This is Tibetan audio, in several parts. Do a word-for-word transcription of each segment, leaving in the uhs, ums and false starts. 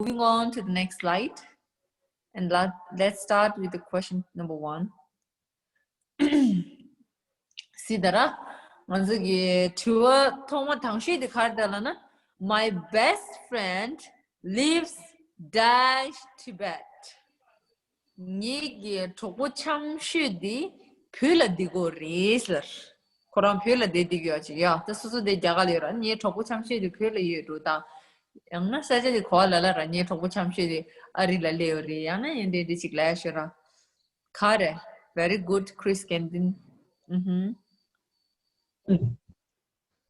moving on to the next slide. And let, let's start with the question number one. སྲིད་ད་ར། ང་ཚོ་གི་དྲི་བ་ཐོག་མ་དང་ཤོས་དེ་ག་རེ་རེད་ལབ་ན། My best friend lives dash Tibet. ངེད་ཀྱི་གྲོགས་པོ་འཆམ་ཤོས་དེ་བོད་ལ་བསྡད་ཀྱི་ཡོད་རེད་ཟེར། ཁོ་རང་བོད་ལ་བསྡད་བསྡད་ཀྱི་ཡོད་ཅིག་ཡ། ད་སོ་སོ་དེ་རྒྱ་གར་ལ་ཡོད་ར། ངའི་གྲོགས་པོ་འཆམ་ཤོས་དེ་བོད་ལ་ཡོད་འགྲོ་ད། ཡང་ན་ས་ཆ་དེ་ག་པར་ལབ་ལབ་ར། ངའི་གྲོགས་པོ་འཆམ་ཤོས་དེ་ཨ་རི་ལ་སླེབས་ཡོད་རེད། ཡང་ན་ཡང་དེ་འདྲ་ཅིག་ལབ་ཤོད་ར། ག་རེ། Very good, Chris Kendin. Mm-hmm.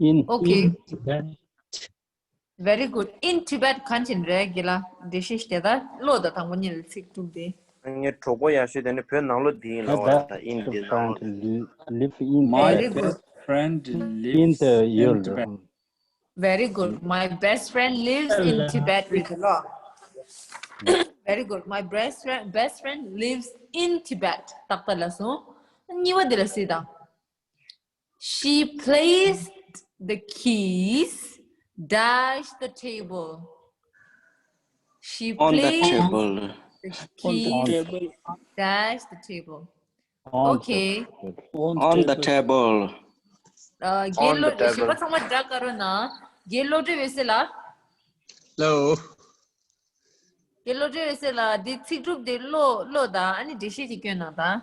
In, okay. In Tibet. Very good. In Tibet གང་ཅི་རེད་གི་ལ། འགྲེལ་བཤད་ཞུས་ད། ཀློག་ད་དང་པོ་ཉིད་ལ་ཚིག་དྲུག་དེ། ངའི་གྲོགས་པོ་ཡག་ཤོས་དེ་ནི་བོད་ནང་ལོགས་འདི་ཡིན་ལབ་པ་རེད། ད་in འདི་ནང་ལོགས། Live in My Very good. Best friend lives in Tibet. Very good. My best friend lives in Tibet རེད་ལ། Very good. My best friend, best friend lives in Tibet. ཏག་ཏག་ལབ་སོང་། གཉིས་པ་དེ་ལ་གཟིགས་དང་། She placed the keys dash the table. She On the placed table. The keys dash the table. Okay. On the table. ཨ། རྒན་སློབ་གྲྭའི་གཞན་པ་ཚང་མ་སྒྲ་དཀར་པོ་གནང་། རྒན་སློབ་གྲྭའི་འོད་ཟེར་ལགས། Hello. རྒན་སློབ་གྲྭའི་འོད་ཟེར་ལགས། འདི་ཚིག་གྲུབ་དེ་ཀློག་ཀློག་དང་། ཨ་ནི་འགྲེལ་བཤད་ཅིག་སྐྱོན་གནང་དང་།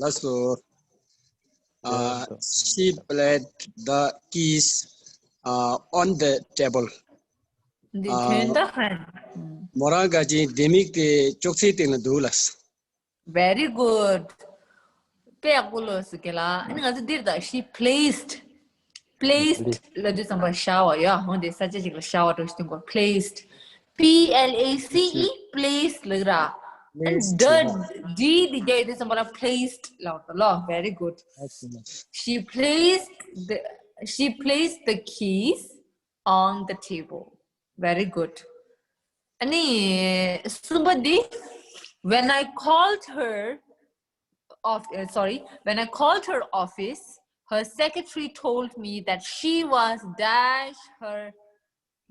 ལགས་སོ། ཨ། She placed the keys, uh, on the table. འདི་དོན་དག་ག་རེ། མོ་རང་ག་ཅིག་ལྡེ་མིག་དེ་ཅོག་ཙེའི་སྟེང་ལ་འདུག་ལགས། Very good. དཔེ་ཡག་པོ་ཀློག་སོང་རྒན་ལགས། ཨ་ནི་ང་ཚོ་འདིར་ད། She placed. Placed ལབ་དུས་ཙམ་པ་བཞག་པ་ཡ། འོ་དེ་ས་ཆ་ཅིག་ལ་བཞག་པ་འདྲ་ཞིག་སྟོན་གོ། Placed. P L A C E, placed ལབ་ར། And the D དེ་རྒྱག་དུས་ཙམ་པ་ལ་placed ལབ་པ་ལ། Very good. She placed the, she placed the keys on the table. Very good. ཨ་ནི་གསུམ་པ་འདི། When I called her off, uh, sorry, when I called her office, her secretary told me that she was dash her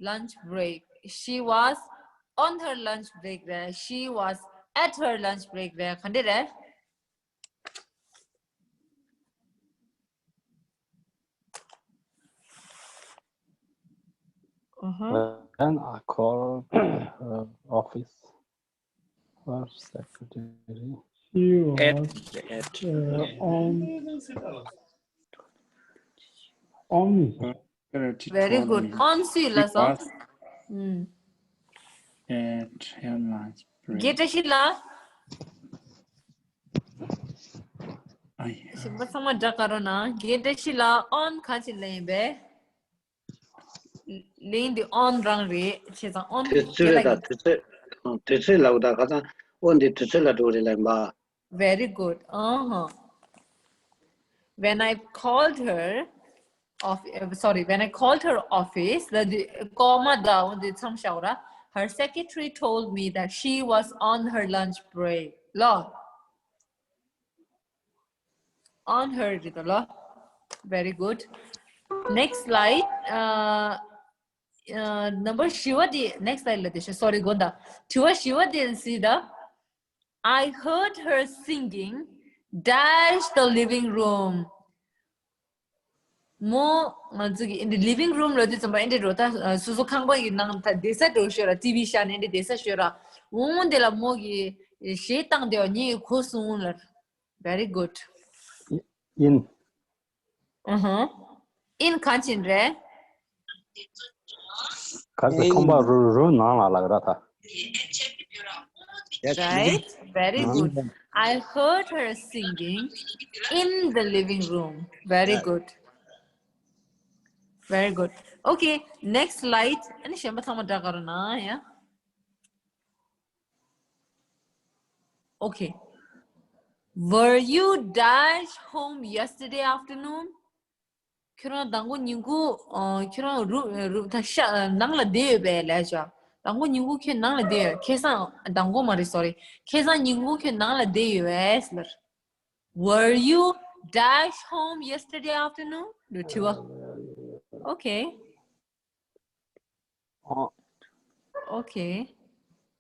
lunch break. She was on her lunch break རེད། She was at her lunch break རེད། ག་འདྲ་རེད། Uh-huh. When I called her office, her secretary. She was at, at, uh, on, on. Very good. On སུས་ལབ་སོང་། ཨུམ། At her lunch break. རྒན་བཀྲ་ཤིས་ལགས། ཨ་ཡ། གཞན་པ་ཚང་མ་སྒྲ་དཀར་པོ་གནང་། རྒན་བཀྲ་ཤིས་ལགས། On ག་ཅིག་ལབ་ཡིན་པས། ལན་འདི་on རང་རེད། བྱས་ཙང་on དུས་ཚོད་རེད་ད། དུས་ཚོད། དུས་ཚོད་ལབ་ད། ཁ་སང་on འདི་དུས་ཚོད་ལ་འགྲོ་རེད་ལབ་ཡིན་པ། Very good. Uh-huh. When I called her, of, uh, sorry, when I called her office, the, the, comma down, the her secretary told me that she was on her lunch break. ལགས། On her རེད་ལགས། Very good. Next slide. Uh, uh, number བཞི་པ་དེ། Next slide ལ་དེ་ཤོད། Sorry དགོངས་དག་དྲི་བ་བཞི་པ་དེ་གཟིགས་དང་། I heard her singing dash the living room. མོ། ང་ཚོ་གི་ཨེ་འདྲ་living room ལབ་དུས་ཙམ་པ་ཨེ་འདྲ་འགྲོ་ད། སོ་སོ་ཁང་པ་ཡི་ནང་ད་བསྡད་ས་འགྲོ་ཤོད་ར། ཊི་ཝི་ཤར་ནས་ཨེ་འདྲ་བསྡད་ས་ཤོད་ར། འོང་དེ་ལ་མོ་གི་གཞས་བཏང་དེ་བ་ངས་གོ་སོང་ལ། Very good. In. Uh-huh. In གང་ཅི་རེད། ག་ཚོད་ཁང་པ་རུ་རུ་ནང་ལ་ལགས་ར་ད། Right? Very good. I heard her singing in the living room. Very good. Very good. Okay, next slide. ཨ་ནི་གཞན་པ་ཚང་མ་སྒྲ་དཀར་པོ་གནང་ཡ། Okay. Were you dash home yesterday afternoon? ཁྱོད་རང་མདང་དགོང་ཉིན་གུང་། ཨ། ཁྱོད་རང་རུ་རུ་ད་ཤ་ནང་ལ་བསྡད་ཡོད་པས་ལབ་བྱ། མདང་དགོང་ཉིན་གུང་ཁྱོད་ནང་ལ་བསྡད་ཡོད། ཁ་སང་། མདང་དགོང་མ་རེད། sorry། ཁ་སང་ཉིན་གུང་ཁྱོད་ནང་ལ་བསྡད་ཡོད་པས་ལབ། Were you dash home yesterday afternoon? འདི་དྲི་བ། Okay. ཨ། Okay.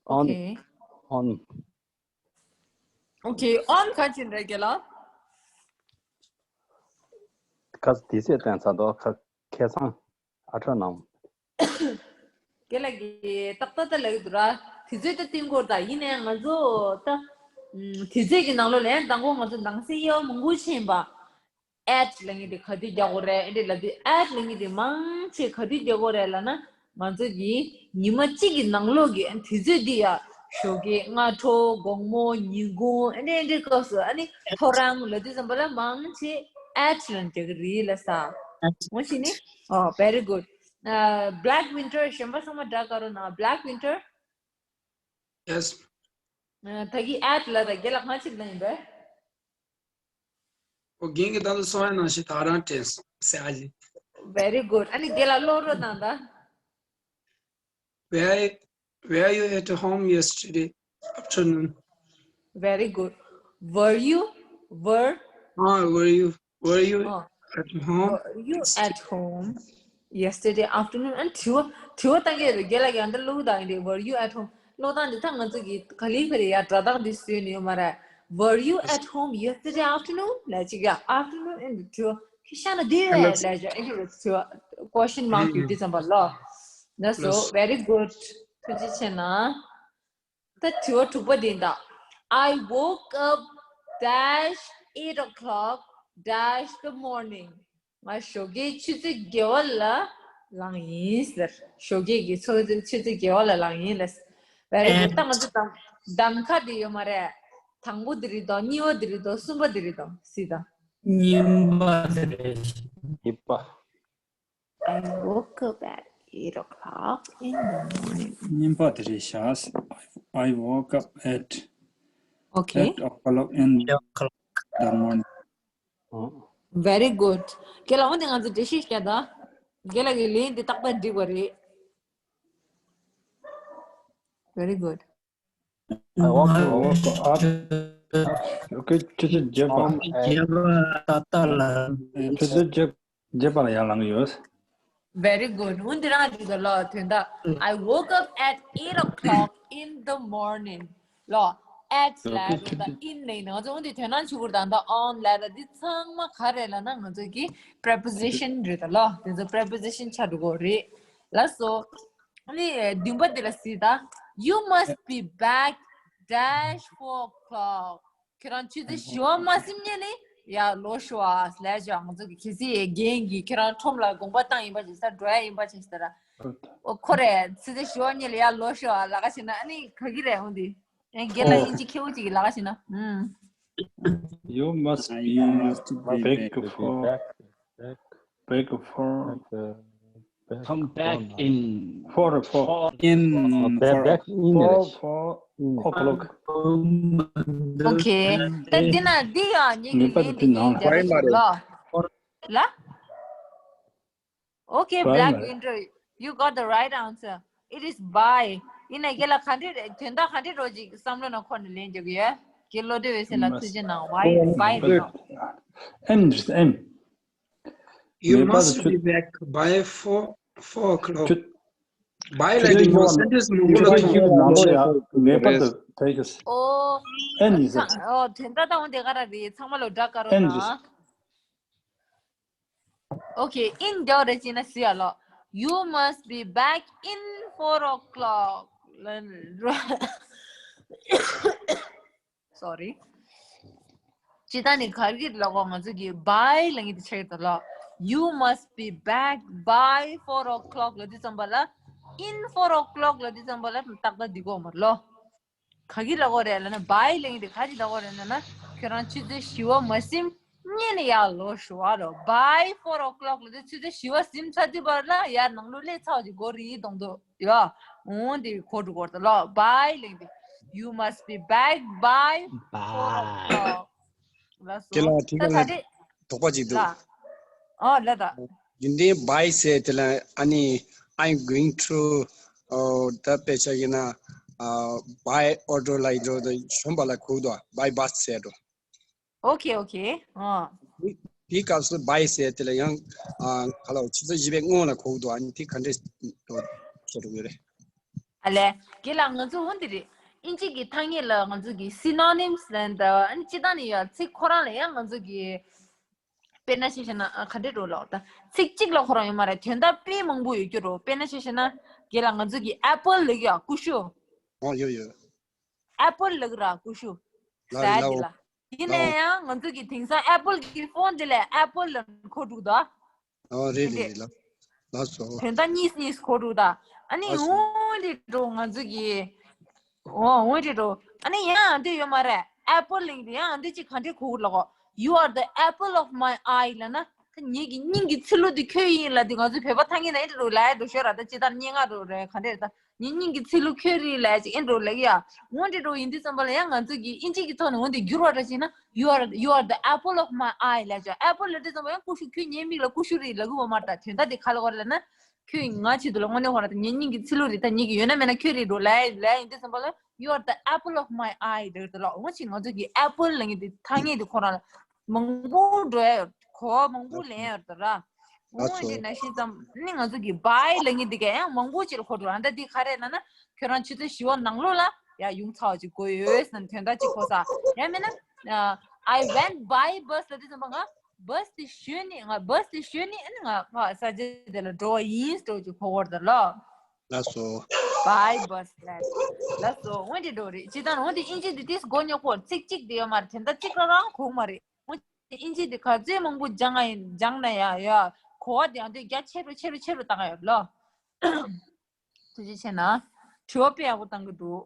on, okay, on. Okay, on ག་ཅི་རེད་རྒན་ལགས། ཁ་དེ་ཚོས་བསྟན་ཚར་འདུག་ཁ་ཁ་སང་ཨ་ཁྲ་ནང་། རྒན་ལགས་ཀྱིས་ཏག་ཏག་ཏག་ལབ་ཀྱི་འདུག་ར། དེ་ཚོས་ད་བསྟན་དགོས་རེད། ད་ཡིན་ནའི་ང་ཚོ་ད་ཨམ་དེ་ཚོས་ཀྱི་ནང་ལོགས་ལ་ཡང་མདང་དགོང་ང་ཚོ་མདང་སེ་ཡོ་མང་པོ་ཕྱིན་པ། at ལབ་མཁན་དེ་ག་དུས་རྒྱག་དགོས་རེད། ཨེ་འདྲས་ལབ་དུས་at ལབ་མཁན་དེ་མང་ཆེ་ག་དུས་རྒྱག་དགོས་རེད་ལབ་ན། ང་ཚོ་གི་ཉི་མ་གཅིག་གི་ནང་ལོགས་ཀྱི་དུས་ཚོད་འདི་ཡ། ཞོགས་ཀས་སྔ་དྲོ་དགོང་མོ་ཉིན་གུང་ཨེ་འདྲས་ཨེ་འདྲས་སྐབས་སུ་ཨ་ནི་ཐོ་རངས་ལབ་དུས་ཙམ་པ་ལ་མང་ཆེ་at ལབ་རྒྱག་གི་རེད་ལབ་ས། ངོ་ཤེས་ནི། Oh, very good. Uh, Black Winter གཞན་པ་ཚང་མ་སྒྲ་དགའ་རོགས་གནང་། Black Winter. Yes. ད་གི་at ལ་ད་རྒན་ལགས་གང་ཅིག་ལ་ཡིན་པས། ཨོ་རྒན་གྱིས་ད་དུང་གསུང་ཡ་ནང་བཞིན་ད་རང་དྲན་སོང་ཟེར་ཨ་ལི། Very good. ཨ་ནི་རྒན་ལགས་ཀློག་རོགས་གནང་ད། Were, were you at home yesterday afternoon? Very good. Were you, were, ah, were you, were you, oh, at home? Were you at home yesterday afternoon? ཨ་ནི་དྲི་བ་དྲི་བ་བཏང་གི་རེད། རྒན་ལགས་ཀྱིས་ཨ་འདྲ་ཀློག་དང་ཡིན་རེད། Were you at home? ཀློག་སྟངས་འདི་ད་ང་ཚོ་གི་ག་ལེ་ག་ལེ་ཡ་སྒྲ་དག་འདི་བཟོས་ནས་ཡོད་མ་རེད། Were you at home yesterday afternoon? ལབ་ཅིག་ཡ་afternoon ཨེ་འདི་དྲི་བ་ཁྱི་ཤ་ན་དེ་ལབ་ཅིག་ཨེ་འདི་རེད། དྲི་བ་question mark ཡོད་དུས་ཙམ་པ་ལོ། That's so very good. ཐུགས་རྗེ་ཆེ་གནང་། ད་དྲི་བ་དྲུག་པ་འདི་ད། I woke up dash eight o'clock dash the morning. ང་ཞོགས་ཀའི་ཆུ་ཚོད་བརྒྱད་པ་ལ་ལངས་ཡིན་ཟེར། ཞོགས་ཀའི་གི་ཆུ་ཚོད་ཆུ་ཚོད་བརྒྱད་པ་ལ་ལངས་ཡིན་ལབ། Very good. ད་ང་ཚོ་གདམ་གདམ་ཁ་དེ་ཡོད་མ་རེད། དང་པོ་དེ་རེད་དོ། གཉིས་པ་དེ་རེད་དོ། གསུམ་པ་དེ་རེད་དོ། སྲིད་ད། གཉིས་པ་དེ་རེད། གཉིས་པ། I woke up at eight o'clock in the morning. གཉིས་པ་དེ་རེད་ཤག I woke up at, okay, eight o'clock in the morning. Very good. རྒན་ལགས་འོན་ཏེ་ང་ཚོ་འགྲེལ་བཤད་བྱས་ད། རྒན་ལགས་ཀྱི་ལན་དེ་རྟག་པར་འགྲིག་པ་རེད། Very good. I woke up. Okay, ཆུ་ཚོད་བརྒྱད་པ། བརྒྱད་པ་ཏག་ཏག་ལ། ཆུ་ཚོད་བརྒྱད་བརྒྱད་པ་ལ་ཡར་ལངས་ཡོད། Very good. འོན་ཏེ་རང་འགྲིག་ད་ལོ། དོན་དག I woke up at eight o'clock in the morning. ལོ། At ལ་རེད་ད་in ལ་ཡིན་ན་ང་ཚོ་འོན་ཏེ་དོན་དག་ཆུ་བུར་དང་ད་on ལ་རེད། འདི་ཚང་མ་ག་རེ་ལབ་ན་ང་ཚོ་གི་preposition རེད་ད་ལོ། དེ་ཚོ་preposition ཆགས་འགྲོ་གི་རེད། ལགས་སོ། ཨ་ནི་བདུན་པ་འདི་ལ་གཟིགས་ད། You must be back dash four o'clock. ཁྱེད་རང་ཆུ་ཚོད་བཞི་པ་མ་ཟིན་སྔོན་ནས་ཡར་ལོག་ཤོག་ཨ་ལབ་ཅོག་ང་ཚོ་གི་གལ་སྲིད་རྒན་གྱིས་ཁྱེད་རང་ཁྲོམ་ལ་དགོངས་པ་བཏང་ཡིན་པ་ཅིག་ས་འགྲོ་ཡ་ཡིན་པ་ཅིག་ཟེར་ར། ཨོ་ཁོ་རེ་ཆུ་ཚོད་བཞི་པ་སྔོན་ལ་ཡར་ལོག་ཤོག་ཨ་ལབ་ག་བྱས་ན་ཨ་ནི་ག་གི་རེད་འོང་དེ། ཨེ་རྒན་ལགས་ཨིན་ཇི་ཁེའུ་ཅིག་གིས་ལབ་ག་བྱས་ན། ཨུམ། You must be back for, back for, come back in four, four, in four, four o'clock. Okay. ད་འདི་ན་འདི་ཡང་ངེད་ཀྱི་ངེད་ཀྱི་ངེད་ཀྱི་ངེད་ཀྱི་ལ། ལ། Okay, Black Winter, you got the right answer. It is bye. ཡིན་ན་རྒན་ལགས་ག་འདྲ་དོན་དག་ག་འདྲ་རོ་ཅིག་བསམ་བློ་ནང་འཁོར་ནས་ལན་རྒྱག་གི་ཡོད། རྒན་བློ་གྲོས་འོད་ཟེར་ལ་ཐུགས་རྗེ་གནང་། Why bye རེད་ལོ། M, M. You must be back by four, four o'clock. Bye ལ་དེ་མོ་sentence མང་པོ་ལ་ཐོང་། ངེས་པར་དུ་ཕེབས། ཨོ། ཨེ་ནི་ཟེར། ཨོ་དོན་དག་དང་དེ་ག་ར་རེད། ཚང་མ་ལོ་སྒྲ་དཀར་རོ་ན། Okay, in འདྲ་རེ་ཅི་ན་སི་ཡ་ལོ། You must be back in four o'clock. Sorry. ཅི་ད་ནི་གར་གྱི་ལ་གོ་ང་ཚོ་གི་bye ལ་ངེས་དེ་ཆགས་ད་ལོ། You must be back by four o'clock ལ་དུས་ཙམ་པ་ལ། In four o'clock ལ་དུས་ཙམ་པ་ལ་ཏག་ཏག་འདི་གོ་མར་ལོ། ག་གི་ལ་གོ་རེད་ལ་ན་bye ལ་ངེས་དེ་ག་ཅི་ལ་གོ་རེད་ལ་ན། ཁྱོད་རང་ཆུ་ཚོད་བཞི་པ་མ་ཟིན་སྔོན་ནས་ཡར་ལོག་ཤོག་ཨ་རོ། By four o'clock ལ་དུས་ཚོད་བཞི་པ་ཟིན་ཚར་དུས་བར་ལ་ཡར་ནང་ལོགས་སླེབས་ཚར་ཅིག་གོ་རེད་གཏོང་དུ། ཡ། འོང་དེ་གོ་འགྲོ་གོ་ད་ལོ། Bye ལེན་དེ། You must be back by four o'clock. ལགས་སོ། ཁྱེད་ལ་ད་ད་དེ་དོགས་པ་ཅིག་འདུག་ལ། ཨོ་ལ་ད། རྒྱུན་ལྡན་bye ཟེར་དེ་ལ་ཨ་ནི། I'm going to ཨོ་ད་དཔེ་ཆ་ཡིན་ན། ཨ་by auto ལ་ཡིན་འགྲོ་ད་གཞོན་པ་ལ་གོ་འདུག by bus ཟེར་འགྲོ། Okay, okay. ཨ། དེའི་སྐབས་སུ་bye ཟེར་དེ་ལ་ཡང་། ཨ་ག་ལ་ཆུ་ཚོད་བཞི་པའི་སྔོན་ལ་གོ་འདུག་ཨ་ནི་དེ་ག་འདྲས་འགྲོ་གི་རེད། ལས་དེ་ལ་ང་ཚོ་འོ་འདི་རེད། ཨིན་ཇི་གི་ཐ་སྙད་ལ་ང་ཚོ་གི་སི་ནོ་ནིམ་སི་ལབ་ད། ཨ་ནི་སྤྱིར་བཏང་ནས་ཡ་ཚིག་ཁོ་རང་ལ་ཡང་ང་ཚོ་གི་དཔེར་ན་ཆ་བཞག་ན་ཨ་ག་འདྲས་འགྲོ་ལགས། ད་ཚིག་གཅིག་ལ་ཁོ་རང་ཡོད་མ་རེད། དོན་དག་དཔེ་མང་པོ་ཡོད་རྒྱུ་རེད། དཔེར་ན་ཆ་བཞག་ན་དེ་ལ་ང་ཚོ་གི་ཨེ་པལ་ལབ་ཀྱི་ཡ་ཀུ་ཤུ། ཨོ་ཡོད་ཡོད། ཨེ་པལ་ལབ་ཀྱི་ར་ཀུ་ཤུ། ལ་རེད་ཟ་ལ་ལ། ཡིན་ན་ཡང་ང་ཚོ་གི་དེང་སང་ཨེ་པལ་གི་ཕོན་དེ་ལས་ཨེ་པལ་ལ་གོ་འགྲོ་གི་འདུག་ཨ། ཨ་རེད་རེད་རེད་ལ། ལགས་སོ། དོན་དག་གཉིས་གཉིས་གོ་འགྲོ་གི་འདུག་ཨ་ནི་ལགས་སོ། འོ་འདི་འགྲོ་ང་ཚོ་གི། འོ་འོ་འདི་འགྲོ། ཨ་ནི་ཡང་ཨ་འདི་ཡོད་མ་རེད། ཨེ་པལ་ལབ་ཀྱི་འདུག་ཡང་ཨ་འདི་ཅིག་ག་འདྲས་གོ་གི་ལགས། You are the apple of my eye ལབ་ན། ད་ངེད་ཀྱི་སྙིང་གི་ཚིལ་ལུ་འདི་ཁྱོད་ཡིན་ལབ་འདི་ང་ཚོ་བོད་པ་ཐ་སྙད་ནང་ཨེ་འདྲས་འགྲོ་ལབ་ཡ་འགྲོ་ཤོད་ར། ད་ཅི་ལྟར་སྙན་ངག་འགྲོ་རེད་ག་འདྲས་རེད་ད། ངའི་སྙིང་གི་ཚིལ་ལུ་ཁྱོད་རེད་ལབ་ཅིག་ཨེ་འགྲོ་ལབ་ཀྱི་ཡ། འོ་འདི་འགྲོ་ཡིན་དུས་ཙམ་པ་ལ་ཡང་ང་ཚོ་གི་ཨིན་ཇི་གི་ཐོག་ནས་འོ་འདི་བསྒྱུར་བ་འདྲ་བྱས་ན། You are, you are the apple of my eye ལབ་ཅིག་ཨེ་པལ་ལབ་དུས་ཙམ་པ་ཡང་ཀུ་ཤུ། ཁྱོད་ངའི་མིག་ལ་ཀུ་ཤུ་རེད་ལབ་གི་ཡོད་མ་རེད། ད་དོན་དག་དེ་ག་ལ་གོ་རེད་ལབ་ན། ཁྱོད་ང་ཆེད་དུ་ལ་དངོས་གནས་ཁོ་རང་ད་ངའི་སྙིང་གི་ཚིལ་ལུ་རེད། ད་ངེད་ཀྱི་ཡོད་ན་མེད་ན་ཁྱོད་རེད་འགྲོ་ལབ་ལབ་ཡིན་དུས་ཙམ་པ་ལ། You are the apple of my eye ལབ་ཀྱི་ལགས། འོ་ཅིག་ང་ཚོ་གི་ཨེ་པལ་ལབ་མཁན་དེ་ཐ་སྙད་དེ་ཁོ་རང་ལ་མང་པོ་འགྲོ་ཡ་ཡོད། གོ་བ་མང་པོ་ལེན་ཡ་ཡོད་ད་ར། འོ་དེ་ནང་བཞིན་ཙམ་ནི་ང་ཚོ་གི་བྷའི་ལབ་མཁན་དེ་ག་ཡང་མང་པོ་ཅིག་ལ་གོ་འགྲོ། ཨ་ད་འདི་ག་རེ་ལབ་ན། ཁྱོད་རང་ཆུ་ཚོད་བཞི་པ་ནང་ལོགས་ལ་ཡ་ཡོང་ཚར་བ་ཅིག་དགོས་ཡོད་ཟེར་ན་དོན་དག་ཅིག་གོ་ས། ཡང་མིན་ན། I went by bus ལབ་དུས་ཙམ་པ་ང་བྷས་དེ་ཞོན་ནས། ང་བྷས་དེ་ཞོན་ནས་ཨ་ནི་ང་ཕ་ས་ཆ་དེ་ལ་འགྲོ་བ་ཡིན་ཟེར་ཅིག་གོ་དགོས་རེད་ད་ལགས། ལགས་སོ། བྷའི་བྷས་ལབ། ལགས་སོ། འོ་འདི་འགྲོ་རེད། སྤྱིར་བཏང་འོ་འདི་ཨིན་ཇི་འདི་ཏིས་གོ་ཉོག་པོ། ཚིག་གཅིག་དེ་ཡོད་མ་རེད། དོན་དག་གཅིག་རང་རང་གོ་མ་རེད། འོ་ཨིན་ཇི་འདི་ག་ཚོད་མང་པོ་སྦྱང་ང་ཡིན་སྦྱང་ན་ཡ་ཡ་གོ་བ་དེ་ཡང་དེ་རྒྱ་ཆེ་རུ་ཆེ་རུ་ཆེ་རུ་བཏང་ཡ་ཡོད་ལགས། ཐུགས་རྗེ་ཆེ་གནང་། དྲི་བ་དཔེ་ཡག་པོ་བཏང་གི་འདུག་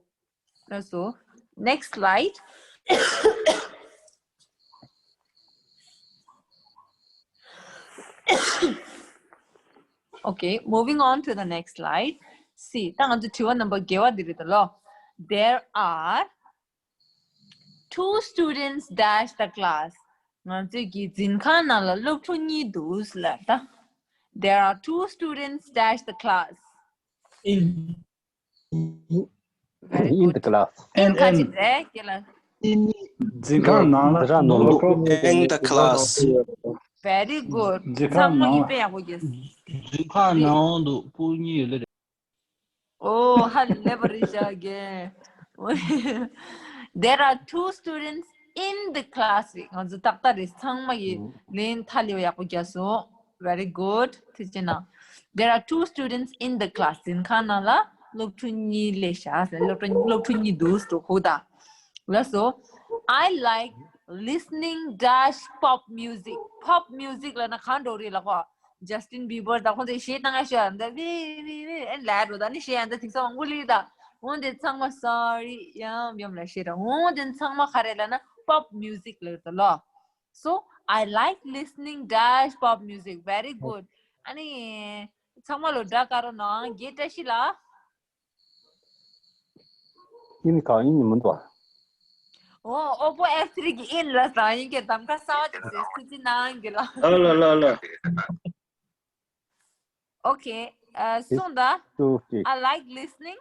ལགས་སོ། Next slide. Okay, moving on to the next slide. See, ད་ང་ཚོ་དྲི་བ་རྣམ་པ་བརྒྱད་པ་འདི་རེད་ད་ལགས། There are two students dash the class. ང་ཚོའི་གི་འཛིན་ཁང་ནང་ལ་སློབ་ཕྲུག་གཉིས་འདུག་ལབ་ད། There are two students dash the class. In, very good. In the class. In ག་ཅི་རེད་ཁྱེད་ལ། འཛིན་ཁང་ནང་ལ་སློབ་ཕྲུག In the class. Very good. འཛིན་ཁང་ཚང་མ་ནང་ཡིན་པས་ཡག་པོ་རྒྱལ། འཛིན་ཁང་ནང་དུ་སློབ་ཕྲུག་གཉིས་ཡོད་ལེ། Oh, ཧ་ལས་པ་རེད་ཤག་གི། There are two students in the class. ང་ཚོ་ཏག་ཏག་རེད། ཚང་མ་ཡི་ལན་ཐ་ལེ་བ་ཡག་པོ་རྒྱག་སོང་། Very good. ཐུགས་རྗེ་གནང་། There are two students in the class. འཛིན་ཁང་ནང་ལ་སློབ་ཕྲུག་གཉིས་སླེབས་ཤག་སློབ་ཕྲུག་སློབ་ཕྲུག་གཉིས་འདུག་ཟེར་གོ་ད། ལགས་སོ། I like listening dash pop music. Pop music ལབ་ན་གང་འགྲོ་རེད་ལགས་གོ། Justin Bieber དང་ཁོང་ཚོས་གཞས་བཏང་ཡ་ཤོད་ཨ་འདི་བི་བི་བི་ཨེ་ལབ་འགྲོ་ད་ནི་གཞས་ཨ་འདི་ཐིག་ས་མང་པོ་ལི་ད། འོ་འདི་ཚང་མ་sorry ཡམ་ཡམ་ལ་གཞས་ད། འོ་འདི་ཚང་མ་ག་རེ་ལབ་ན་pop music ལབ་ད་ལགས། So I like listening dash pop music. Very good. ཨ་ནི་ཚང་མ་ལོ་སྒྲ་དགའ་རོགས་གནང་། རྒན་བཀྲ་ཤིས་ལགས། ཡིན་གང་ཡིན་མི་འདུག་ཨ། ཨོ་Oppo F three གི་ཨིན་ལ་ས་ཡིན་གྱི་གདམ་ཁ་གསར་པ་ཅིག་བཟོས་ཐུགས་རྗེ་གནང་གི་ལ། ཨ་ལ་ལ་ལ། Okay. Uh, སོང་ད། Two fifty. I like listening.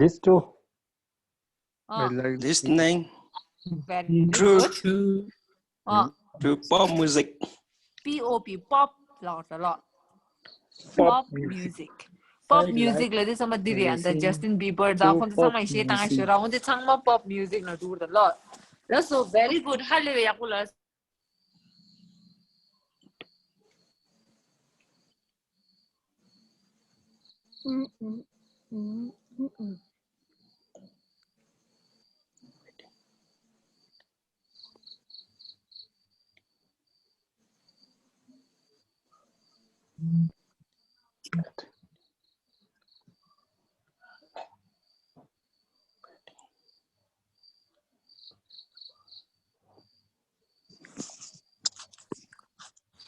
List to. Uh, I like listening. Very good. To pop music. P O P, pop ལ་ལ། Pop music. Pop music ལ་དེ་ཚང་མ་འདི་རེད། ཨ་འདི་Justin Bieber དང་ཁོང་ཚོ་ཚང་མ་ཡི་ཤེས་བཏང་ཤོད་ར། འོ་འདི་ཚང་མ་pop music ལ་འགྲོ་གི་རེད་ལ། ལགས་སོ། Very good. ཧ་ལས་པའི་ཡག་པོ་ལ།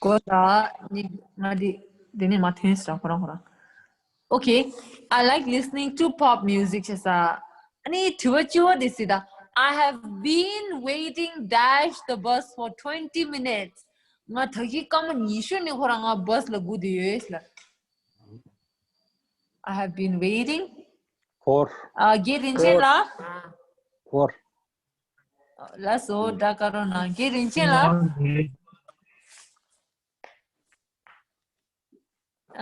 གོ་ད་ནི་ང་འདི་འདི་ནས་མ་ཐོན་ས་ཁོ་རང་ཁོ་རང་། Okay, I like listening to pop music. ཞེས་ས། ཨ་ནི་དྲི་བ་བཅུ་པ་དེ་སྲིད་ད། I have been waiting dash the bus for twenty minutes. ང་ད་གིན་སྐར་མ་ཉི་ཤུ་ནས་ཁོ་རང་ང་བྷས་ལ་སྒུག་བསྡད་ཡོད་ལ། I have been waiting. For. ཨ་རྒན་རིན་ཆེན་ལགས། For. ལགས་སོ། སྒྲ་དགའ་རོགས་གནང་། རྒན་རིན་ཆེན་ལགས།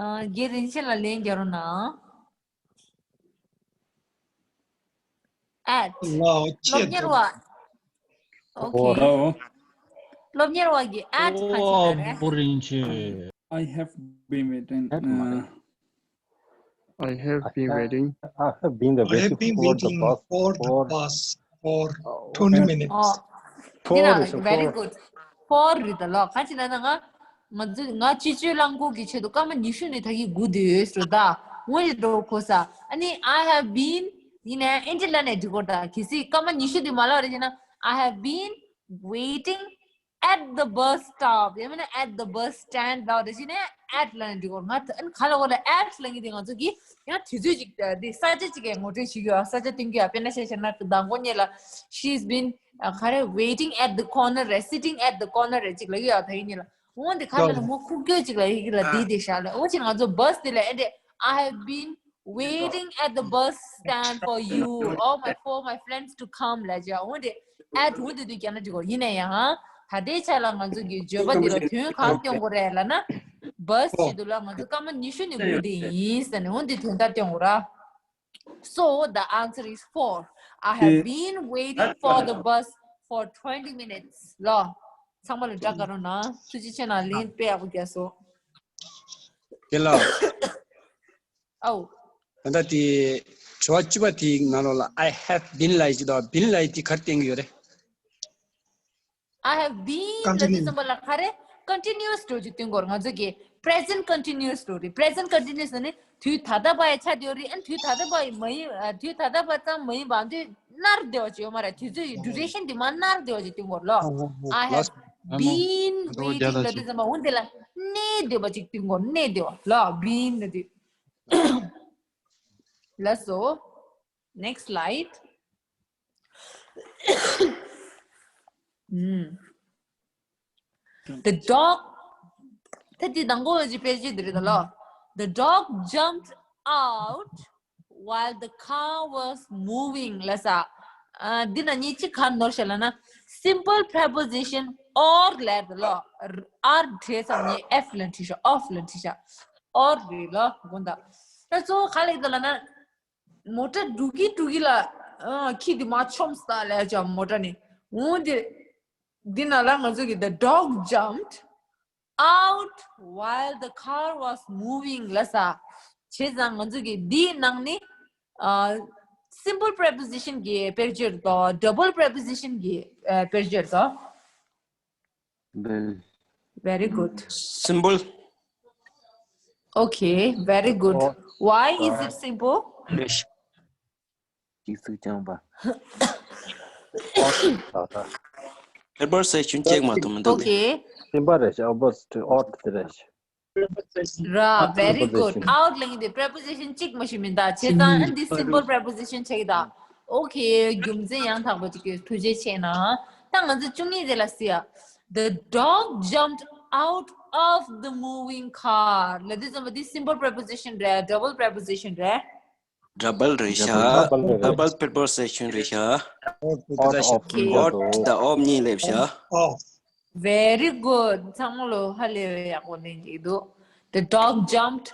ཨ་རྒན་རིན་ཆེན་ལགས་ལན་རྒྱག་རོགས་གནང་། at. ལའོ་སློབ་གཉེར་བ། ཨོ་ཁེ། ལའོ། སློབ་གཉེར་བ་གི་at ག་ཅི་ལ་རེད། ཨོ་བོ་རིན་ཆེ། I have been waiting. Uh, I have been waiting. I have been I have waiting been for the waiting bus for the for bus for twenty minutes. ཨོ། འདི་ན་very good. for རེད་ད་ལོ། ག་ཅི་ལ་ན་ང་ང་ཚོ་ང་སྤྱི་སྤྱོད་རླངས་འཁོར་གྱི་ཆེད་དུ་སྐར་མ་ཉི་ཤུ་ནས་ད་གི་སྒུག་བསྡད་ཡོད་ཟེར་ད། འོ་ཡི་འགྲོ་གོ་ས། ཨ་ནི་I have been ཡིན་ནའི་ཨེ་འདྲ་ལ་ནས་འགྲིག་གོ་ད། གལ་སྲིད་སྐར་མ་ཉི་ཤུ་དེ་མ་ལོག་རེད་ཅེ་ན། I have been waiting at the bus stop. ཡང་མིན་ན་at the bus stand ལ་རེ་ཞིག་ནས་at ལ་ནི་འགྲིག་གོ། ང་ད་ཨན་ག་ལ་གོ་ལ་at ལ་ངི་དེ་ང་ཚོ་གི་ཡང་དུས་ཚོད་ཅིག་དེ་ས་ཆ་ཅིག་གི་ངོ་སྤྲོད་ཞིག་ཡོད། ས་ཆ་སྟོན་གི་ཡ། དཔེར་ན་བཤད་བཤད་ན་མདང་དགོང་ཉིན་ལ། She's been ཨ་ག་རེ་waiting at the corner རེད། Sitting at the corner རེད་ཅིག་ལ་གི་ཡ། ད་ཡིན་ཉིན་ལ་འོན་ཏེ་ག་ལ་ནི་མོ་ཁུག་ཀྱོ་ཅིག་ལ་ཡི་གི་ལ་དེ་དེ་ཤ་ལ། འོ་ཅི་ང་ཚོ་bus དེ་ལ་ཨེ་འདྲ། I have been waiting at the bus stand for you, all my, for my friends to come ལ་ཅི་འོ་དེ་at འོ་དེ་དུས་ཀྱང་ན་ཅི་གོ། ཡིན་ན་ཡང་ད་ལྟའི་ཆ་ལ་ང་ཚོ་གི་བརྗོད་པ་འདི་ལ་དོན་གང་སྟོན་དགོས་རེད་ལ་ན། bus ཆེད་དུ་ལ་ང་ཚོ་སྐར་མ་ཉི་ཤུ་ནས་སྒུག་བསྡད་ཡིན་ཟེར་ནས་འོ་དེ་དོན་དག་སྟོན་དགོས་ར། So the answer is four. I have been waiting for the bus for twenty minutes. ལོ། ཚང་མ་ལ་བཀྲ་ཁ་རོ་ན། ཐུགས་རྗེ་ཆེ་ན་ལན་དཔེ་ཡག་པོ་རྒྱག་སོང་། དེ་ལ། ཨའོ། ད་ལྟ་དེ་དྲི་བ་བཅུ་པ་དེའི་ནང་ལོགས་ལ་I have been ལབ་ཡི་ཅི་དང་been ལབ་ཡི་དེ་ག་རེ་སྟོན་གི་ཡོད་རེད། I have been ལ་དེ་ཙམ་པ་ལ་ག་རེ་continuous འགྲོ་རྒྱུ་སྟོན་གོ། ང་ཚོ་གི་present continuous འགྲོ་རེད། present continuous ནི་དུས་ད་ལྟ་བ་ཡི་ཆ་དེ་ཡོད་རེད། ཨན་དུས་ད་ལྟ་བ་ཡི་མ་ཡིན། ཨ་དུས་ད་ལྟ་བ་ཙམ་མ་ཡིན་པ་དུས་ནར་བདེ་བ་ཅིག་ཡོད་མ་རེད། དུས་ཚོད་ཡི་duration དེ་མ་ནར་བདེ་བ་ཅིག་སྟོན་གོ་ལོ། I have been waiting ལ་དེ་ཙམ་པ་འོན་ཏེ་ལ་གནས་བདེ་བ་ཅིག་སྟོན་གོ། གནས་བདེ་བ་ལོ། been ལ་དེ། ལགས་སོ། Next slide. ཨུམ། The dog ད་དེ་དང་པོ་ཅིག་དཔེ་ཆ་འདི་རེད་ད་ལོ། The dog jumped out while the car was moving ལ་ས། ཨ་འདི་ན་ཉིད་ཅིག་ག་ནོར་ཤ་ལ་ན། simple preposition or ལ་ད་ལོ། are བྲིས་ཙང་ཉིད་of ལ་བྲིས་ཤ། of ལ་བྲིས་ཤ། or རེད་ལོ་དགོངས་དག་ད་གཙོ་བོ་ག་ལ་ཡིན་ད་ལ་ན། མོ་ཊ་འགྲོ་གི་འགྲོ་གི་ལ་ཨ་ཁྱི་དེ་མར་མཆོངས་ས་ལས་ཀྱང་མོ་ཊ་ནས་འོང་དེ། འདི་ན་ལ་ང་ཚོ་གི the dog jumped out while the car was moving ལ་ས། བྱས་ཙང་ང་ཚོ་གི་འདིའི་ནང་ནི་ཨ་simple preposition གི་དཔེར་བརྗོད་དང་double preposition གི་ཨ་དཔེར་བརྗོད་དང་། Very good. Simple. Okay, very good. Why is it simple? ཅིག་ཚིག་རྐྱང་པ། preposition གཅིག་མ་གཏོགས་མི་འདུག་སྟེ། Okay. སིམ་པ་རེད་ཤག་ཨོ་བོ་སི་ཊི་ཨོ་ཊི་དེ་རེད་ཤག་ར། Very good. out ལེན་གྱི་འདི་preposition གཅིག་མ་ཞིག་མིན་ད། བྱས་ཙང་ཨ་འདི་simple preposition ཆགས་ཀྱི་ད། Okay. རྒྱུ་མཚན་ཡང་དག་པ་ཅིག་གི་ཐུགས་རྗེ་ཆེ་གནང་། ད་ང་ཚོ་བཅུ་གཉིས་དེ་ལ་སི་ཡ། The dog jumped out of the moving car. ལ་དེ་ཙམ་པ་འདི་simple preposition རེད། double preposition རེད། double རེད་ཤག double རེད། double preposition རེད་ཤག out of Okay. out དང་of གཉིས་སླེབས་ཤག Very good. ཚང་མ་ལོ་ཧ་ལས་པའི་ཡག་པོ་ལེན་གྱི་འདུག The dog jumped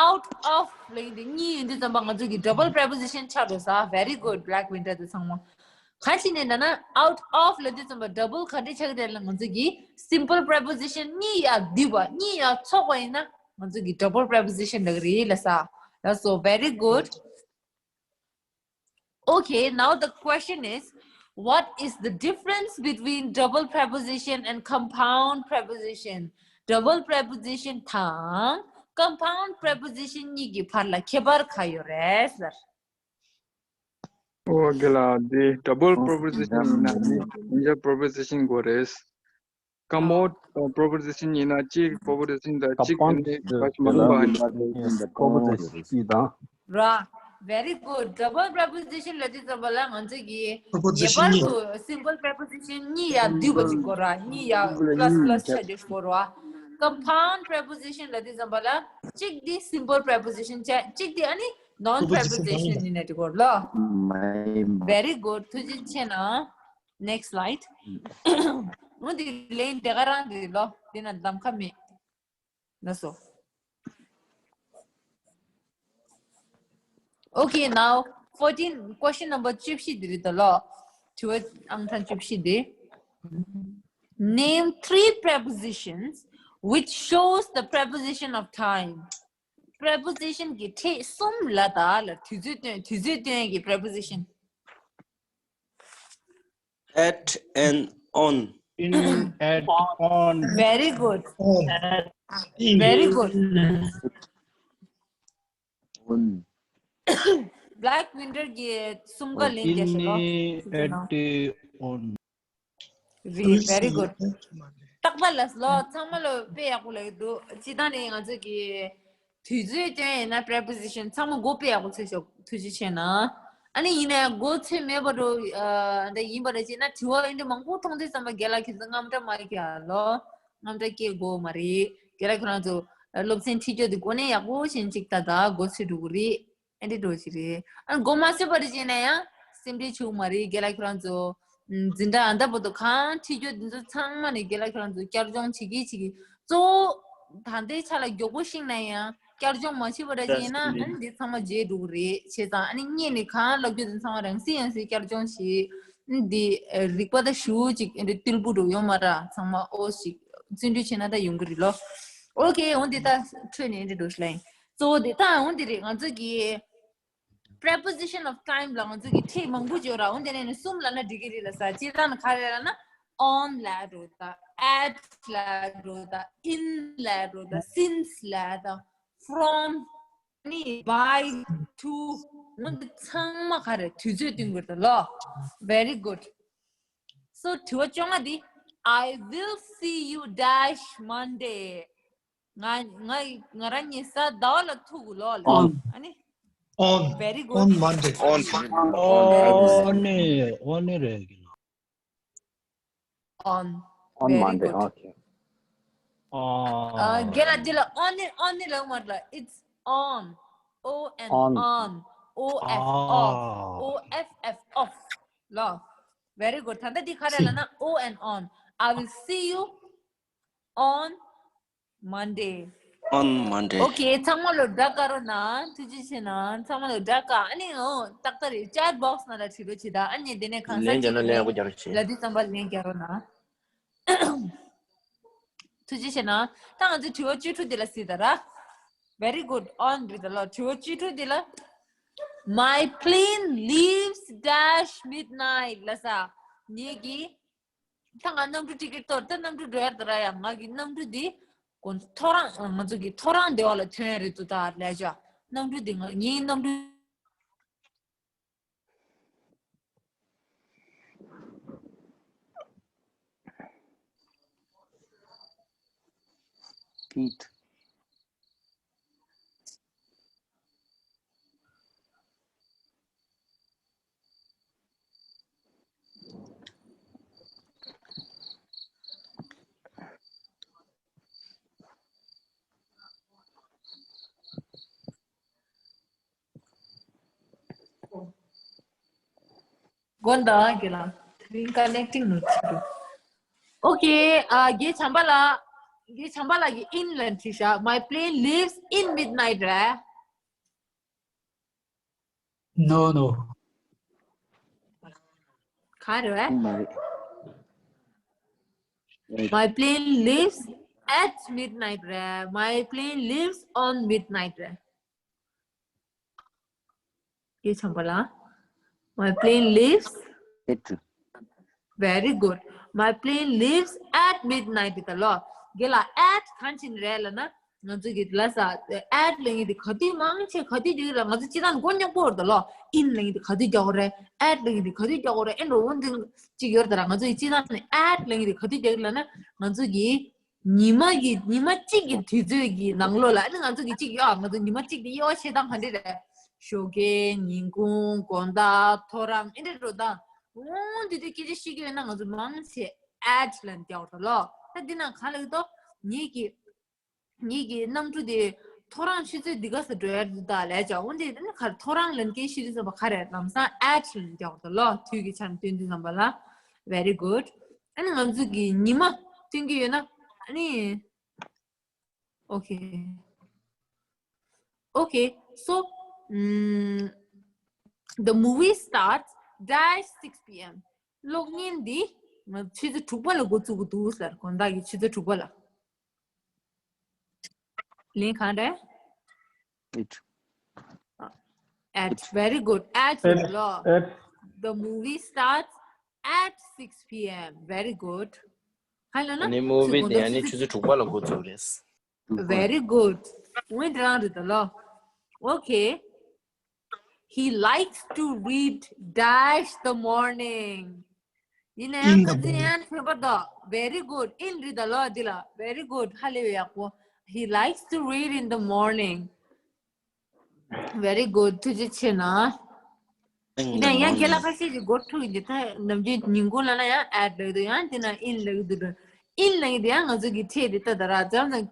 out of ལེན་དེ་གཉིས་ཡིན་དུས་ཙམ་པ་ང་ཚོ་གི་double preposition ཆགས་འགྲོ་ས། Very good, Black Winter དེ་ཚང་མ། ག་ཅི་ནས་ན་ན་out of ལ་དུས་ཙམ་པ་double ག་འདྲ་ཆགས་ཀྱི་རེད་ལ། ང་ཚོ་གི་simple preposition གཉིས་ཡ་འདུས་པ་གཉིས་ཡ་ཚོགས་པ་ཡིན་ན་ང་ཚོ་གི་double preposition ལ་རེད་ལ་ས། ལ་སོ། Very good. Okay, now the question is, what is the difference between double preposition and compound preposition? double preposition དང་compound preposition གཉིས་ཀྱི་བར་ལ་ཁྱད་པར་ག་ཡོད་རེད་ཟེར། ཨོ་དགེ་ལགས། འདི་double preposition ཡིན་ན་ནི་མཉམ་འཇོག་preposition དགོས་རེད། compound preposition ཡིན་ན་གཅིག preposition དང་གཅིག་དེ་ནི་ག་ཞིག་མ་ལུས་པ་ཡིན་པ་རེད། preposition གཅིག་དང་། ར། Very good. double preposition ལ་དུས་ཙམ་པ་ལ་ང་ཚོས་ཀྱི་preposition ངེས་པར་གཉིས་དུ་simple preposition གཉིས་ཡ་འདུས་པ་ཅིག་དགོས་ར། གཉིས་ཡ་plus plus ཆ་དེ་དགོས་ར། compound preposition ལ་དུས་ཙམ་པ་ལ་གཅིག་འདི་simple preposition བྱས། གཅིག་འདི་ཨ་ནི་non preposition ཡིན་ན་འགྲིག་གོ་ལོ། Very good. ཐུགས་རྗེ་ཆེ་གནང་། Next slide. འོ་འདི་ལན་དེ་ག་རང་འདི་ལོ། འདི་ན་གདམ་ཁ་མེད། ན་སོ། Okay, now fourteen, question number བཅུ་བཞི་འདི་རེད་ད་ལོ། དྲི་བ་ཨང་གྲངས་བཅུ་བཞི་འདི། Name three prepositions which shows the preposition of time. Preposition གྱི་ཕྲད་གསུམ་ལ་ད་ལ་དུས་ཚོད་སྟོན་དུས་ཚོད་སྟོན་གྱི་preposition. At and on. In, at, on. Very good. On. Very good. On. Black Winter གྱི་གསུམ་ཀ་ལེན་རྒྱ་ཞེ་ལོ། In, at, on. Very good. རྟག་པར་ལ་ལོ་ཚང་མ་ལོ་དཔེ་ཡག་པོ་ལ་འདུག་སྤྱི་བཏང་ནས་ང་ཚོ་གི་དུས་ཚོད་སྟོན་ཡིན་ན་preposition ཚང་མ་མགོ་དཔེ་ཡག་པོ་ཚོས་ཤོག་ཐུགས་རྗེ་ཆེ་གནང་། ཨ་ནི་ཡིན་ནའི་མགོ་ཚོས་མེད་པ་འགྲོ་འདི་ཡིན་པ་རེད་ཅེ་ན་དྲི་བ་ཡིན་འདི་མང་པོ་མཐོང་དུས་ཙམ་པ་རྒན་ལགས་ཁྱེད་ཚོ་དངངས་སྐྲག་མ་རྒྱག་ལོ། དངངས་སྐྲག་སྐྱེ་དགོས་མ་རེད། རྒན་ལགས་ཁྱེད་རང་ཚོ་སློབ་ཚན་ཁྲིད་རྒྱུ་འདི་གོ་གནས་ཡག་པོ་ཞིག་ཅིག་ད་ད་མགོ་ཚོས་འགྲོ་གི་རེད། ཨེ་འདྲ་འགྲོ་ཞིག་རེད། ཨ་མགོ་མ་ཚོས་པ་རེད་ཅེ་ན་ཡང་སེམས་ཁྲལ་བྱུང་མ་རེད། རྒན་ལགས་ཁྱེད་རང་ཚོ་འཛིན་གྲྭ་ཨ་འདྲ་པོ་དུ་གང་ཁྲིད་རྒྱུ་འདི་ཚོ་ཚང་མ་ནས་རྒན་ལགས་ཁྱེད་རང་ཚོ་བསྐྱར་སྦྱོང་བྱེད་ཀྱི་བྱེད་ཀྱི་གཙོ་བོ་ད་ལྟའི་ཆ་ལ་མགྱོགས་པོ་ཤེས་ན་ཡང་བསྐྱར་སྦྱོང་མ་བྱས་པ་རེད་ཅེ་ན་ཨ་ནི་འདི་ཚང་མ་བརྗེད་འགྲོ་གི་རེད། བྱས་ཙང་ཨ་ནི་སྔོན་ནས་གང་ལབ་རྒྱུ་འདི་ཚང་མ་རང་སྲིད་ཡང་སྲིད་བསྐྱར་སྦྱོང་བྱེད། འདི་རིག་པ་ད་ཞུ་ཅིག་འདི་ཏིལ་བུ་འགྲོ་ཡོང་མ་ར་ཚང་མ་ཨོ་ཞིག་བརྩོན་འགྲུས་བྱས་ན་ད་ཡོང་གི་རེད་ལོ། ཨོ་ཁེ་འོན་ཏེ་ད་འཕྲོས་ནས་འདི་འགྲོ་ཤི་ལ་ཡིན། གཙོ་བོ་འདི་ད་འོན་ཏེ་རེད། ང་ཚོ་གི་preposition of time ལ་ང་ཚོ་གི་ཕྲད་མང་པོ་ཅིག་ཡོད་ར། འོན་ཏེ་ནས་ནི་གསུམ་ལབ་ན་འགྲིག་གི་རེད་ལ་ས། སྤྱིར་བཏང་ན་ག་རེ་ལབ་ན་on ལབ་འགྲོ་ད། at ལབ་འགྲོ་ད། in ལབ་འགྲོ་ད། since ལབ་ད། from ནི་by to འོན་ཏེ་ཚང་མ་ག་རེ་དུས་ཚོད་སྟོན་དགོས་ད་ལོ། Very good. So དྲི་བ་བཅོ་ལྔ་འདི། I will see you dash Monday. ང་ང་ང་རང་ཉིན་གཟའ་ཟླ་བ་ལ་ཐུག་གི་ལོ་ལ། On. ཨ་ནི། On. Very good. On Monday. On. On ནི་on ནི་རེད་གི་ལ། On. On Very Monday. good. Okay. ཨ་རྒན་ལགས་འདི་ལ་on ནི་on ནི་ལབ་མ་རེད་ལ། It's on. O N On. On. O F off. O F F off. ལོ། Very good. ད་ལྟ་འདི་ག་རེ་ལབ་ན་O N On. I will see you on Monday. On Monday. Okay. ཚང་མ་ལོ་སྒྲ་དཀར་རོ་ན། ཐུགས་རྗེ་ཆེ་ན། ཚང་མ་ལོ་སྒྲ་དཀར། ཨ་ནི་འོ་ཏག་ཏག་རེད། chat box ནང་ལ་བྲིས་རོགས་བྱེད་ད། ཨ་ནི་དེ་ནས་གང་ཟག་ལན་རྒྱག་ན་ཅིག་ལན་ཡག་པོ་རྒྱག་རོགས་བྱེད། ལ་དུས་ཙམ་པ་ལན་རྒྱག་རོགས་གནང་། ཐུགས་རྗེ་ཆེ་གནང་། ད་ང་ཚོ་དྲི་བ་བཅུ་དྲུག་འདི་ལ་གཟིགས་དང་ར། Very good. On རེད་ད་ལོ། དྲི་བ་བཅུ་དྲུག་འདི་ལ། My plane leaves dash midnight ལ་ས། ངེད་ཀྱི། ད་ང་གནམ་གྲུ་ཊི་ཀེ་ཊི་གཏོར། ད་གནམ་གྲུ་འགྲོ་ཡ་རེད་ད་ར་ཡ། ང་གི་གནམ་གྲུ་འདི་གོ་ཐོ་རངས་ང་ཚོ་གི་ཐོ་རངས་སྡེ་བ་ལ་ཐོན་ཡ་རེད་འདུག་ད་ལས་ཅོ། གནམ་གྲུ་འདི་ང་ངའི་གནམ་གྲུ། Pete. དགོངས་དག་རྒན་ལགས། དེ་རིང་connecting ནོར་ཆེ་འདུག Okay. ཨ་རྒན་བྱམས་པ་ལགས། རྒན་བྱམས་པ་ལགས་ཀྱིས་in ལབ་བྲིས་ཤག My plane leaves in midnight རེད། No, no. ག་རེ་རེད། My, My plane leaves at midnight རེད། My plane leaves on midnight རེད། རྒན་བྱམས་པ་ལགས། My plane leaves. it. Very good. My plane leaves at midnight ད་ལོ། རྒན་ལགས་at གང་ཕྱིན་རེད་ལབ་ན། ང་ཚོ་གི་ལ་ས་at ལབ་མཁན་དེ་ག་དུས་མང་ཆེ་ག་དུས་རྒྱག་གི་རེད། ང་ཚོ་སྤྱིར་བཏང་མགོ་རྙོག་པོ་རེད་ད་ལོ། in ལབ་མཁན་དེ་ག་དུས་རྒྱག་དགོས་རེད། at ལབ་མཁན་དེ་ག་དུས་རྒྱག་དགོས་རེད། ཨེ་འགྲོ་འོན་ཏེ་གཅིག་ཡོད་རེད་ད་ར། ང་ཚོ་ཡི་སྤྱིར་བཏང་ནས་at ལབ་མཁན་དེ་ག་དུས་རྒྱག་གི་ལབ་ན། ང་ཚོ་གི་ཉི་མ་གི་ཉི་མ་གཅིག་གི་དུས་ཚོད་ཀྱི་ནང་ལོགས་ལ། ཨ་ནི་ང་ཚོ་གི་གཅིག་ཡོད་ཨ། ང་ཚོ་ཉི་མ་གཅིག་དེ་དབྱེ་བ་ཕྱེ་སྟངས་ག་འདྲ་རེད། ཞོགས་ཀས་ཉིན་གུང་དགོང་དག་ཐོ་རངས་ཨེ་འདྲ་འགྲོ་སྟངས། འོན་ཏེ་དེ་སྐད་ཆ་བཤད་ཀྱི་ཡོད་ན་ང་ཚོ་མང་ཆེ་at ལབ་རྒྱག་དགོས་རེད་ད་ལོ། ད་འདི་ན་གང་ལབ་ཀྱི་འདུག་ངེད་ཀྱི་ངེད་ཀྱི་གནམ་གྲུ་དེ་ཐོ་རངས་ཆུ་ཚོད་འདི་ག་ས་འགྲོ་ཡ་རེད་ད་ལས་ཀྱང་འོན་ཏེ་ཨ་ནི་ག་རེ་ཐོ་རངས་ལབ་མཁན་ཤི་དུས་ཙམ་པ་ག་རེ་ལམ་སང་at ལབ་རྒྱག་དགོས་རེད་ད་ལོ། དུས་ཀྱི་ཆ་ནས་སྟོན་དུས་ཙམ་པ་ལ། Very good. ཨ་ནི་ང་ཚོ་གི་ཉི་མ་སྟོན་གྱི་ཡོད་ན་ཨ་ནི། Okay. Okay. So, ཨམ། The movie starts dash six p.m. གློག་བརྙན་འདི་ང་ཆུ་ཚོད་དྲུག་པ་ལ་འགོ་བཙུགས་ཀྱི་འདུག་ཟེར། དགོང་དག་གི་ཆུ་ཚོད་དྲུག་པ་ལ། ལན་གང་རེད། It. At. Very good. At. At. ལོ། At. The movie starts at six p.m. Very good. ཧ་ལ་ན། ཨ་ནི་movie་དེ་ཨ་ནི་ཆུ་ཚོད་དྲུག་པ་ལ་འགོ་བཙུགས་རེད། Very good. འོན་ཏེ་རང་རེད་ད་ལོ། Okay. He likes to read dash the morning. ཡིན་ན་ཡང་ཁ་ཚིག་ཡང་ཁྱད་པར་འདུག Very good. In རེད་ད་ལོ་འདི་ལ། Very good. ཧ་ལས་པའི་ཡག་པོ། He likes to read in the morning. Very good. ཐུགས་རྗེ་ཆེ་གནང་། ཡིན་ན་ཡང་རྒན་ལགས་ཁ་ཤས་ཀྱིས་འགོ་ཁྲིད་ཀྱི་ད་ནམ་རྒྱུན་ཉིན་གུང་ལ་ན་ཡང་at ལབ་འདུག་ཡང་དེ་ན་in ལབ་འདུག In ལབ་འདི་ཡང་ང་ཚོ་གི་ཁྲིད་དེ་ད་ད་ར་ཙམ་ཙམ་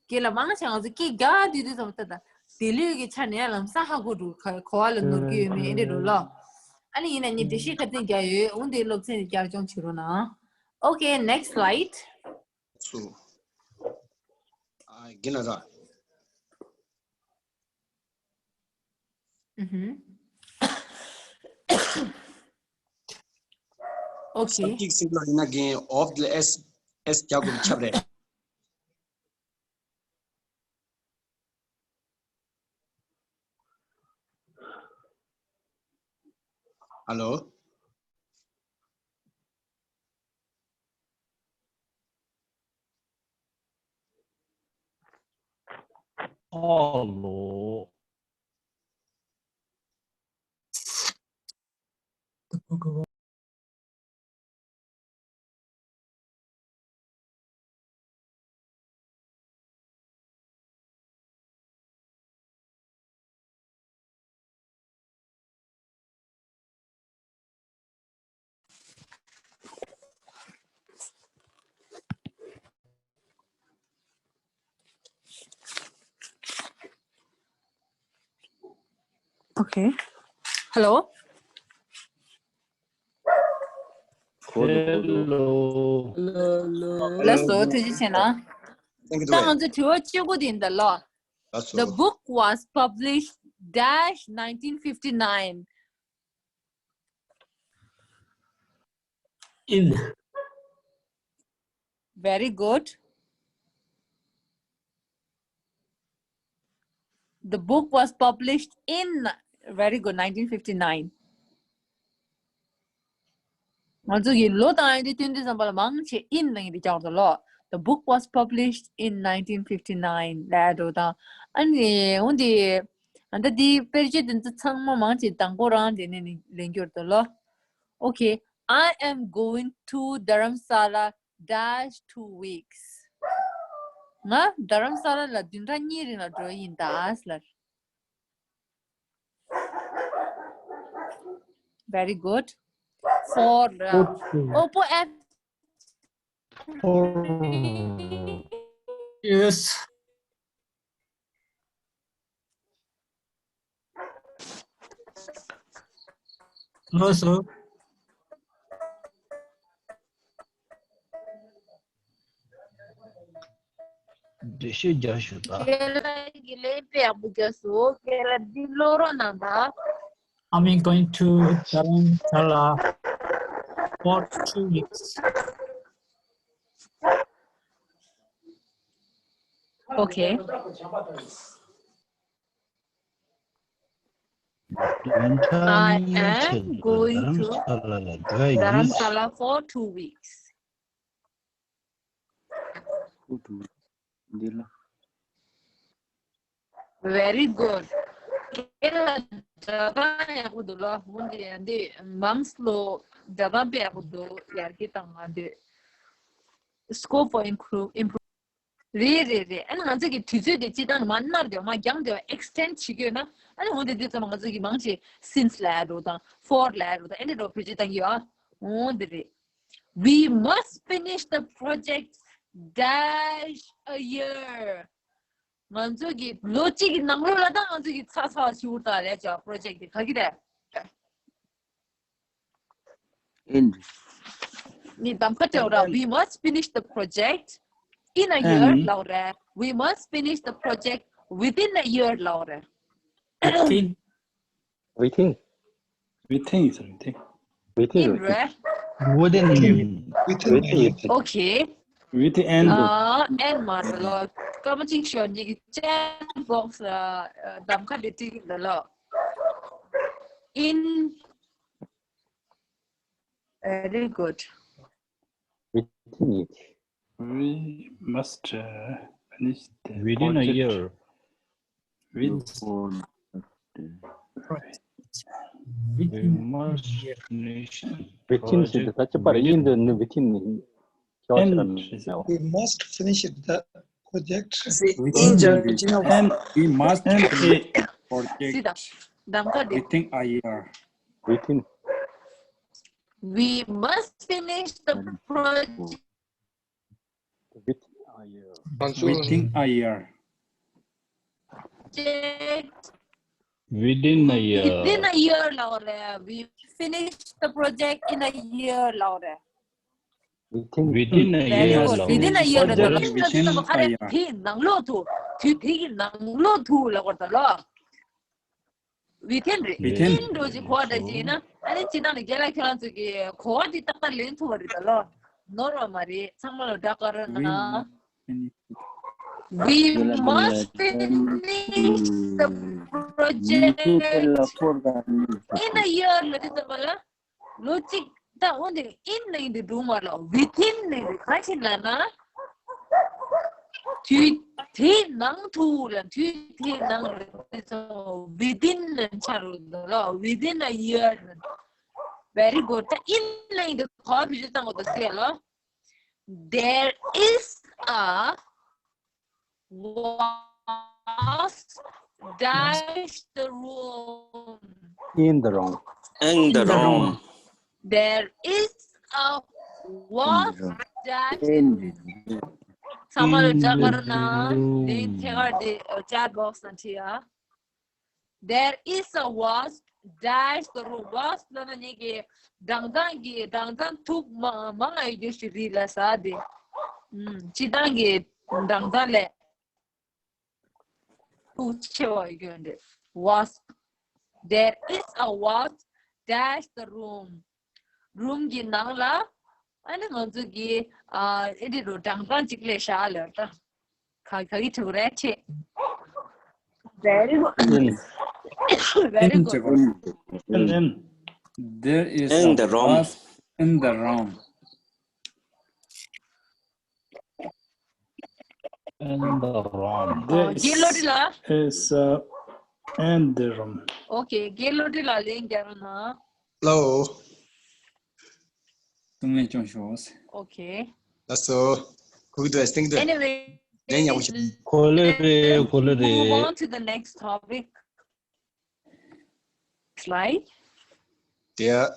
རྒན་ལགས་མང་ཆེ་ང་ཚོ་སྐད་རྒྱག་དུས་དུས་ཙམ་ད་ད་དེ་ལུས་ཀྱི་ཆ་ནས་ཡང་ལམ་སང་ཧ་གོ་འགྲོ་ག་གོ་བ་ལ་ནོར་གྱི་ཡོད་མེད་ཨེ་འདྲ་འགྲོ་ལོ། ཨ་ནི་ཡིན་ན་ངས་འགྲེལ་བཤད་ཁ་ཚིག་རྒྱག་ཡོད། འོན་ཏེ་སློབ་ཚན་རྒྱབ་ལྗོངས་བྱེད་རོགས་གནང་། Okay, next slide. So, uh, again, uh, Mm-hmm. Okay. Subject singular in again of the S, S jago chabre. Hello? Hello. Okay. Hello. Hello. ལགས་སོ་ཐུགས་རྗེ་ཆེ་གནང་། Thank you. ད་ང་ཚོ་དྲི་བ་བཅུ་དགུ་དེ་ཡིན་ད་ལོ། The book was published dash nineteen fifty-nine. In. Very good. The book was published in, very good, nineteen fifty-nine. ང་ཚོ་གི་ལོ་དང་ཡང་དེ་བསྟུན་དུས་ཙམ་པ་ལ་མང་ཆེ་in ལབ་ཡིན་དེ་ཀྱང་འགྲོ་ལོ། The book was published in nineteen fifty-nine ལབ་འགྲོ་དང་། ཨ་ནི་འོན་ཏེ་ཨ་ད་དེ་དཔེར་བརྗོད་དེ་ཚོ་ཚང་མ་མང་ཆེ་དང་པོ་རང་དེ་ནས་ནི་ལེན་རྒྱུར་འགྲོ་ལོ། Okay, I am going to Dharamsala dash two weeks. ང་དྷ་རམ་ས་ལ་ལ་བདུན་ཕྲག་གཉིས་རིང་ལ་འགྲོ་ཡིན་ད་ལར། Very good. For uh, Oppo F. Yes. Hello, sir. འགྲེལ་བཤད་རྒྱག་ཞུ་དང་། རྒན་ལགས་ཀྱི་ལན་དཔེ་ཡག་པོ་རྒྱག་སོང་། རྒན་ལགས་འདི་ཀློག་རོགས་གནང་དང་། I'm going to Dharamsala for two weeks. Okay. I am going to Dharamsala for two weeks. Very good. ཁྱེད་ལ་སྒྲ་གདངས་ཡག་པོ་འདུག་ལ། འོན་ཏེ་འདི་མང་སློ་སྒྲ་གདངས་དཔེ་ཡག་པོ་འདུག་ཡར་རྒྱས་བཏང་ང་འདོད། Scope for improve, improve. རེད་རེད་རེད། ཨ་ནི་ང་ཚོ་གི་དུས་ཚོད་དེ་སྤྱི་བཏང་མ་ནར་དེ་མ་རྒྱང་དེ་extend བྱེད་དགོས་ན། ཨ་ནི་འོན་ཏེ་འདི་ཚོ་ང་ཚོ་གི་མང་ཆེ་since ལ་རོ་དང་for ལ་རོ་དང་ཨ་ནི་རོ་བེད་སྤྱོད་བཏང་གི་ཡོད། ཨ་འོན་ཏེ་རེད། We must finish the project dash a year. ང་ཚོ་གི་ལོ་གཅིག་གི་ནང་ལོགས་ལ་ད་ང་ཚོ་གི་ཚ་ཚ་ཞུ་ད་རེད་ཅོ་project དེ་ག་གི་རེད། In. ནི་གདམ་ཁ་སྤྲད་ར། We must finish the project in a year ལབ་རེད། We must finish the project within a year ལབ་རེད། Within. Within. Within is within. Within in རེད། Within Within is Okay. Within and ཨ་ཨན་མ་རེད་ལོ། སྐར་མ་གཅིག་ཤོར་ཉིད་ཀྱི་chat box ལ་གདམ་ཁ་འདི་བྲིས་ཀྱི་འདུག་ལོ། In Very good. Within it. We must uh, finish the Within a project year. With, For We must finish. Within is the such a part in the within. and is it We must finish the project. See, in German, and we must finish See the project གདམ་ཁ་འདི། Within a year. Within We must finish the project. Within a year. Within a year. Project Within a year. Within a year ལབ་རེད། We finish the project in a year ལབ་རེད། Within Within a Very year. good. Within a year ལབ་རེད། Within a year. དེའི་ནང་ལོགས་དུ་དུས་དེའི་ནང་ལོགས་དུ་ལབ་དགོས་རེད་ལོ། Within རེད། Within. In འགྲོ་ཅིག་གོ་བ་འདྲ་ཅིག་ཡིན་ན་ཨ་ནི་སྤྱིར་བཏང་ནས་རྒན་ལགས་ཁྱེད་རང་ཚོ་གི་གོ་བ་དེ་ཏག་ཏག་ལེན་ཐུབ་པ་རེད་ད་ལོ། ནོར་བ་མ་རེད། ཚང་མ་ལ་བདག་ག་ར་ན། We must finish the project in a year ལ་དེ་ཙམ་པ་ལ་ལོ་གཅིག་ད་འོན་ཏེ་in ནས་འདི་སྒྲུང་བ་ལ་within ནས་ག་ཞིག་ལ་ན་དུས་དེའི་ནང་དུ་ལ་དུས་དེའི་ནང་ལ་དེ་ཚོ་within ནས་ཆ་རུ་ལ་within a year. Very good. ད་in ནས་འདི་ག་བི་ཞིག་བཏང་གོ་ད་ཟེར་ལ། There is a wasp dash the room. In the room. In the room. There is a wasp dash. ཚང་མ་ལ་ལྟ་གར་ན་ནི་ཐེ་གར་དེ་chat box ནང་བྲིས་ཡ། There is a wasp dash the room. Wasp ལབ་ན་ངེད་ཀྱི་སྦྲང་ཚང་གི་སྦྲང་ཚང་ཐུག་མ་མང་ང་ཡོད་རྒྱུ་ཞིག་རེད་ལ་ས་དེ། ཨུམ། སྤྱིར་བཏང་གི་སྦྲང་ཚང་ལས་ཐུག་ཆེ་བ་ཡོད་རྒྱུ་འདྲ། Wasp. There is a wasp dash the room. Room གི་ནང་ལ་ཨ་ནི་ང་ཚོ་གི་ཨ་ཨེ་འདྲ་རུ་སྦྲང་ཚང་གཅིག་ལས་བཞག་ལ་ད། ག་ག་གི་ཐུག་རེད་ཆེ། Very good. Very good. And then there is In a the room. Wasp in the room. In the room. There རྒན་བློ་གྲོས་ལགས། is uh, and the room. Okay. རྒན་བློ་གྲོས་ལགས་ལན་རྒྱག་རོགས་གནང་། Hello. ཏུང་ལན་ཅུང་ཞོགས། Okay. That's all. Good, I think that. Anyway, Then you should- གོ་ལེ་རེད། གོ་ལེ་let's move རེད། On to the next topic. Slide. There,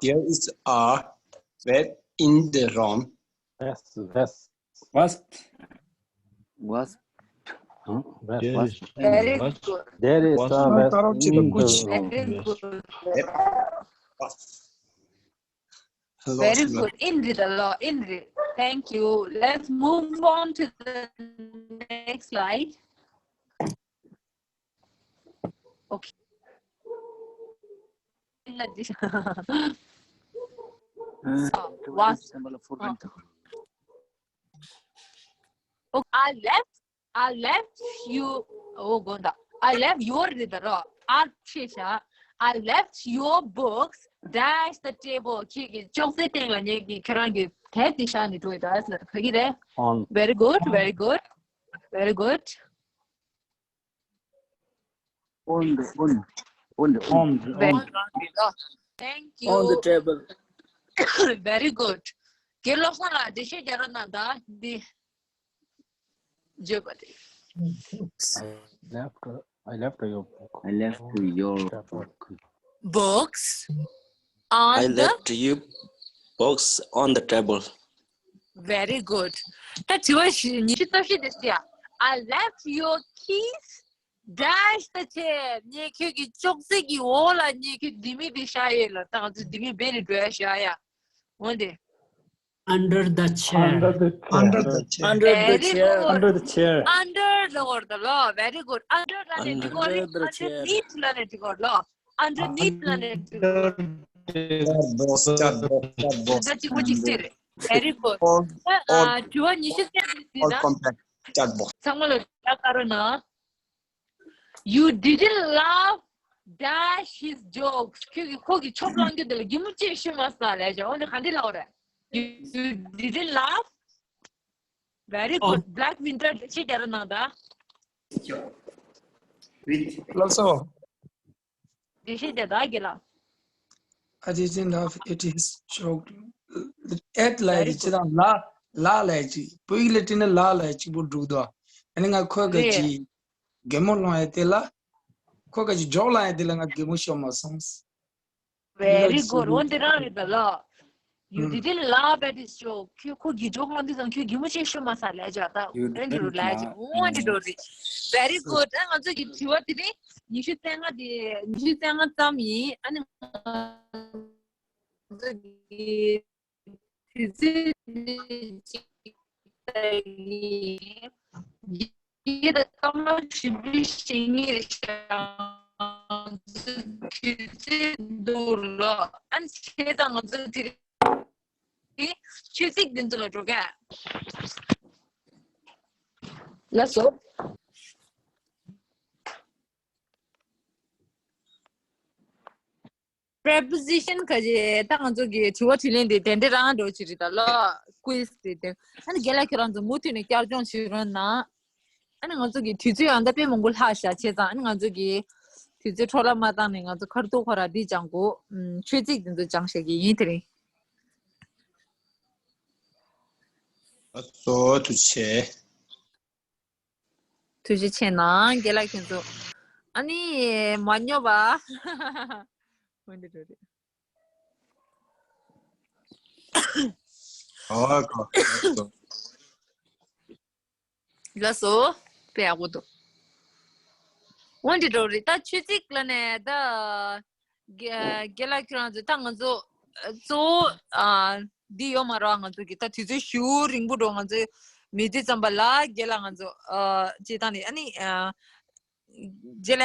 there is a wasp in the room. That's that's Wasp. Wasp. huh? That's Yes. Very Wasp. Good. There is Wasp. a wasp in the Very room. Good. Hello, Very Shima. Good. In read a lot. In read. Thank you. Let's move on to the next slide. Okay. So, was, okay, I left, I left you, oh, go down. I left your read a lot. I, I left your books dash the table. ཁྱེད་ཀྱི་ཅོག་ཙེ་སྟེང་ལ་ངེད་ཀྱི་ཁྱེད་རང་གི་དེབ་དེ་བཞག་ནས་འགྲོ་ཡི་འདུག་ཟེར། ག་གི་རེད། On Very good, very good, very good. On the on on the on. On the Very on. good. Thank you. On the table. Very good. དགེ་སློབ་ཚང་ལ་འགྲེལ་བཤད་རྒྱག་རོགས་གནང་དང་། འདི་བརྗོད་པ་དེ། I left I left your book. I left your book. Books I on the left you books on the table. Very good. ད་དྲི་བ་ཉི་ཤུ་རྩ་བཞི་དེ་ཟེར་ཡ། I left your keys dash the chair. ངས་ཁྱོད་ཀྱི་ཅོག་ཙེ་གི་འོག་ལ་ངས་ཁྱོད་ལྡེ་མིག་དེ་བཞག་ཡོད་ལ། ད་ང་ཚོ་ལྡེ་མིག་སྦས་ནས་འགྲོ་ཡ་བཞག་ཡ། འོན་ཏེ། Under the chair. Under the chair. Under the chair. Very good. Under the chair. Under the word ལོ། Very good. Under ལ་ནས་འགྲིག་གོ་རེད། Under the chair. Underneath ལ་ནས་འགྲིག་གོ་ལོ། underneath ལ་ནས་འགྲོ། Chat box, chat box, chat box. ད་གཅིག་པོ་གཅིག་ཟེར། Very good. All, ད་ཨ་དྲི་བ་ཉི་ཤུ་རྩ་གཅིག་ཟེར་ད། Compact chat box. ཚང་མ་ལ་ལྟ་དཀར་རོ་ན། You didn't laugh dash his jokes. ཁྱོད་ཀྱིས་ཁོ་གི་ཆོབ་བསླངས་རྒྱུ་དེ་ལ་གད་མོ་ཅིག་ཤོར་མ་སོང་ལབ་བྱས། འོ་ན་ག་འདྲ་ལབ་དགོས་རེད། You didn't laugh. Very good. Black Winter འགྲེལ་བཤད་རྒྱག་རོགས་གནང་ད། With ལགས་སོ། འགྲེལ་བཤད་རྒྱག་ད་རྒན་ལགས། I didn't laugh at his joke. At ལབ་ཡག་གི་ཅི་དང་ལ་ལ་ལབ་ཡག་གཅིག་བོད་ཡིག་ལ་བྲིས་ན་ལ་ལབ་ཡག་གཅིག་པོ་འགྲིག་འདུག་ཨ་ནི་ང་ཁོའི་ག་རེད། ཅིག་གད་མོ་སློང་ཡག་དེ་ལ། ཁོའི་ག་ཅིག་ཇོག་སློང་ཡག་དེ་ལ་ང་གད་མོ་ཤོར་མ་སོང་། Very good. འོ་འདི་རང་རེད་ད་ལགས། You didn't laugh at his joke. ཁྱོད་ཁོ་གི་ཇོག་སློང་དུས་ཙང་ཁྱོད་གད་མོ་ཅིག་ཤོར་མ་སོང་ལབ་བྱས་ད། འོ་འདི་རུ་ལབ་ཡག་གཅིག་འོ་འདི་འདྲ་རེད། Very good. ཨ་ང་ཚོ་གི་དྲི་བ་དེ་རིང་ཉི་ཤུ་རྩ་ལྔ་དེ་ཉི་ཤུ་རྩ་ལྔ་ཙམ་ཡིན། ཨ་ནི་ང་ཚོ་གི་དུས་ཚོད་ཅིག་ཡིན། ཡིད་དང་སྐར་མ་བཞི་བཅུ་ཞེ་གཉིས་རེད་ཤག་དུས་ཚོད་འདུག་ལོ། ཨ་ནི་བྱས་ཙང་ང་ཚོ་དེ་རིང་ཆོས་ཚིག་འདི་ཚོ་ལ་འགྲོ་ག་ལགས་སོ། Preposition ག་ཅེ་ད་ང་ཚོ་གི་དྲི་བ་དྲིས་ལན་དེ་དེ་འདྲ་རང་འགྲོ་ཅི་རེད་ད་ལོ། Quiz དེ་དེ་ཨ་ནི་རྒན་ལགས་ཁྱེད་རང་ཚོ་མུ་མཐུད་ནས་བསྐྱར་སྦྱོང་བྱེད་རོགས་གནང་། ཨ་ནི་ང་ཚོ་གི་དུས་ཚོད་ཡང་ད་དཔེ་མང་པོ་ལྷག་ཤག་བྱས་ཙང་ཨ་ནི་ང་ཚོ་གི་དུས་ཚོད་འཕྲོ་བརླག་མ་བཏང་ནས་ང་ཚོ་ཁ་ཐུག་ཁོ་ར་འདི་སྦྱང་དགོས། ཨམ་ཆོས་ཚིག་དེ་ཚོ་སྦྱང་བཤད་ཀྱི་ཡིན་དེ་རིང་། ཨ་ཙོ་ཐུགས་རྗེ་ཆེ། ཐུགས་རྗེ་ཆེ་གནང་རྒན་ལགས་ཁྱེད་ཚོ། ཨ་ནི་མ་སྨྱོ་བ། འོན་ཏེ་འགྲོ་རེད། ཨ་ཁ། ལགས་སོ། དཔེ་ཡག་པོ་འདུག་འོན་ཏེ་འགྲོ་རེད་ད་ཆོས་ཚིག་ལ་ནས་ད། རྒན་རྒན་ལགས་ཁྱེད་རང་ཚོས་ད་ང་ཚོ་གཙོ་བོ་ཨ་འདི་ཡོད་མ་རེད་ང་ཚོ་གི་ད་དུས་ཚོད་ཞེ་པོ་རིང་པོ་འགྲོ་ང་ཚོའི་མི་ཚེ་ཙམ་པ་ལ་རྒན་ལགས་ང་ཚོ་ཨ་སྤྱིར་བཏང་ནས་ཨ་ནི་ཨ་རྗེས་ལ།